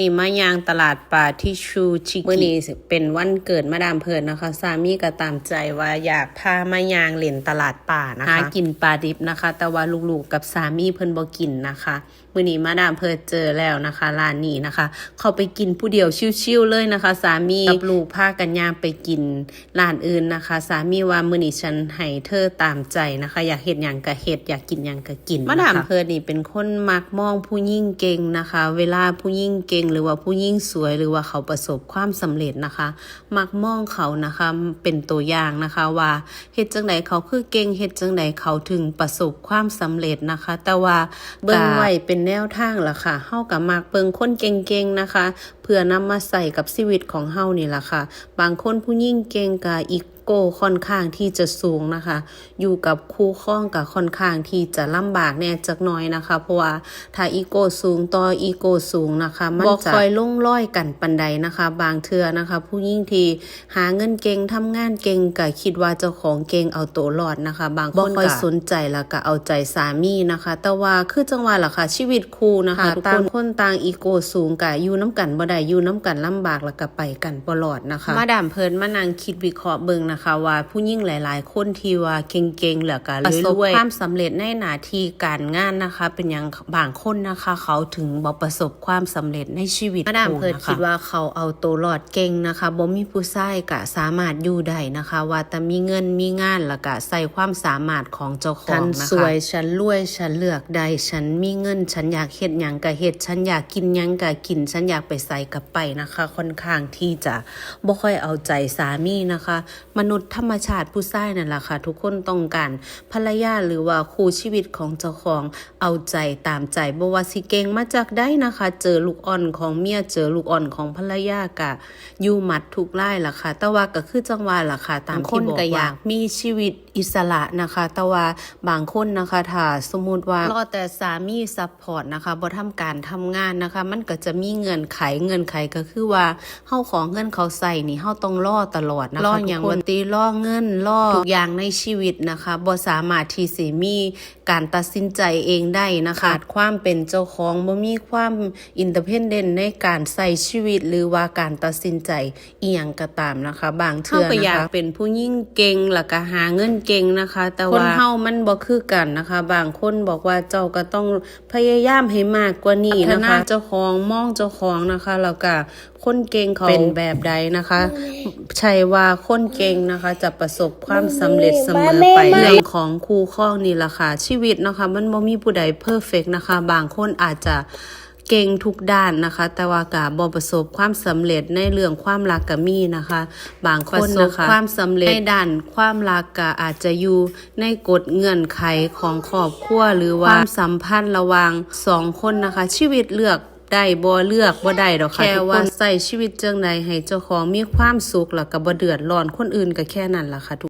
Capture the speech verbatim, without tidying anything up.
นี่มาย่างตลาดป่าที่ชูชิกิ มื้อนี้เป็นวันเกิดมาดามเพิร์ดนะคะ สามีก็ตามใจว่าอยากพามาย่างเล่นตลาดป่านะคะ หากินปลาดิบนะคะ แต่ว่าลูกๆกับสามีเพิ่นบ่กินนะคะ มื้อนี้มาดามเพิร์ดเจอแล้วนะคะ ร้านนี้นะคะ เข้าไปกินผู้เดียวชิวๆเลยนะคะ สามีกับลูกพากันย่างไปกินร้านอื่นนะคะ สามีว่ามื้อนี้ฉันให้เธอตามใจนะคะ อยากเฮ็ดหยังก็เฮ็ด อยากกินหยังก็กินนะคะ มาดามเพิร์ดนี่เป็นคนมักมองผู้หญิงเก่งนะคะ เวลาผู้หญิงเก่งหรือว่าผู้หญิงสวยหรือว่าเขาประสบความสำเร็จนะคะ มักมองเขานะคะ เป็นตัวอย่างนะคะ ว่าเฮ็ดจั่งใดเขาคือเก่ง เฮ็ดจั่งใดเขาถึงประสบความสำเร็จนะคะ แต่ว่าเบิ่งไว้เป็นแนวทางล่ะค่ะ เฮาก็มักเบิ่งคนเก่งๆนะคะ เพื่อนำมาใส่กับชีวิตของเฮานี่ล่ะค่ะ บางคนผู้หญิงเก่งก็อีโก้ค่อนข้างที่จะสูงนะคะ อยู่กับคู่ครองก็ค่อนข้างที่จะลำบากแน่จักหน่อยนะคะ เพราะว่าถ้าอีโก้สูงต่ออีโก้สูงนะคะ มันจะบ่ค่อยลงรอยกันปานใดนะคะ บางเทื่อนะคะ ผู้หญิงที่หาเงินเก่ง ทำงานเก่ง ก็คิดว่าเจ้าของเก่ง เอาตัวรอดนะคะ บางคนบ่ค่อยสนใจแล้วก็เอาใจสามีนะคะ แต่ว่าคือจั่งว่าล่ะค่ะ ชีวิตคู่นะคะ ทุกคน ต่างคนต่างอีโก้สูง ก็อยู่นำกันบ่ได้ อยู่นำกันลำบาก แล้วก็ไปกันบ่รอดนะคะ มาดามเพิร์ดมานั่งคิดวิเคราะห์เบิ่งนะคะ ว่าผู้หญิงหลายๆคนที่ว่าเก่งๆ แล้วก็ประสบความสำเร็จในหน้าที่การงานนะคะ เป็นหยังบางคนนะคะ เขาถึงบ่ประสบความสำเร็จในชีวิต มาดามเพิร์ด คู่นะคะ คิดว่าเขาเอาตัวรอดเก่งนะคะ บ่มีผู้ชายก็สามารถอยู่ได้นะคะ ว่าแต่มีเงินมีงาน แล้วก็ใช้ความสามารถของเจ้าของนะคะ ฉันสวย ฉันรวย ฉันเลือกได้ ฉันมีเงิน ฉันอยากเฮ็ดหยังก็เฮ็ด ฉันอยากกินหยังก็กิน ฉันอยากไปไสก็ไปนะคะ ค่อนข้างที่จะบ่ค่อยเอาใจสามีนะคะ มนุษย์ธรรมชาติผู้ชายนั่นล่ะค่ะ ทุกคนต้องการภรรยาหรือว่าคู่ชีวิตของเจ้าของ เอาใจตามใจ บ่ว่าสิเก่งมาจากใดนะคะ เจอลูกอ่อนของเมีย เจอลูกอ่อนของภรรยาก็อยู่หมัดทุกรายล่ะค่ะ แต่ว่าก็คือจั่งว่าล่ะค่ะ ตามที่บอกว่า บางคนก็อยากมีชีวิตอิสระนะคะ แต่ว่าบางคนนะคะ ถ้าสมมุติว่ารอแต่สามีซัพพอร์ตนะคะ บ่ทำการทำงานนะคะ มันก็จะมีเงื่อนไข เงื่อนไขก็คือว่า เฮาขอเงินเขาใช้นี่ เฮาต้องรอตลอดนะคะ รอหยัง ทุกคน ว่าติ รอเงิน รอทุกอย่างในชีวิตนะคะ บ่สามารถที่สิมีการตัดสินใจเองได้นะคะ ขาดความเป็นเจ้าของ บ่มีความอินดิเพนเดนต์ในการใช้ชีวิต หรือว่าการตัดสินใจอีหยังก็ตามนะคะ บางเทื่อนะคะ เฮาก็อยากเป็นผู้หญิงเก่ง แล้วก็หาเงินเก่งนะคะ แต่ว่าคนเฮามันบ่คือกันนะคะ บางคนบอกว่าเจ้าก็ต้องพยายามให้มากกว่านี้นะคะ พัฒนาเจ้าของ มองเจ้าของนะคะ แล้วก็ คนเก่งเขาเป็นแบบใดนะคะ ใช่ว่าคนเก่งนะคะ จะประสบความสำเร็จเสมอไป เรื่องของคู่ครองนี่ล่ะค่ะ ชีวิตเนาะค่ะ มันบ่มีผู้ใดเพอร์เฟกต์นะคะ บางคนอาจจะเก่งทุกด้านนะคะ แต่ว่าก็บ่ประสบความสำเร็จในเรื่องความรักก็มีนะคะ บางคนนะคะ ประสบความสำเร็จในด้านความรักก็อาจจะอยู่ในกฎเงื่อนไขของครอบครัว หรือว่าความสัมพันธ์ระหว่างสองคนนะคะ ชีวิตเลือก ได้บ่ เลือกบ่ได้ดอกค่ะ แค่ว่าทุกคนใช้ชีวิตจั่งใดให้เจ้าของมีความสุข แล้วก็บ่เดือดร้อนคนอื่น ก็แค่นั้นล่ะค่ะทุก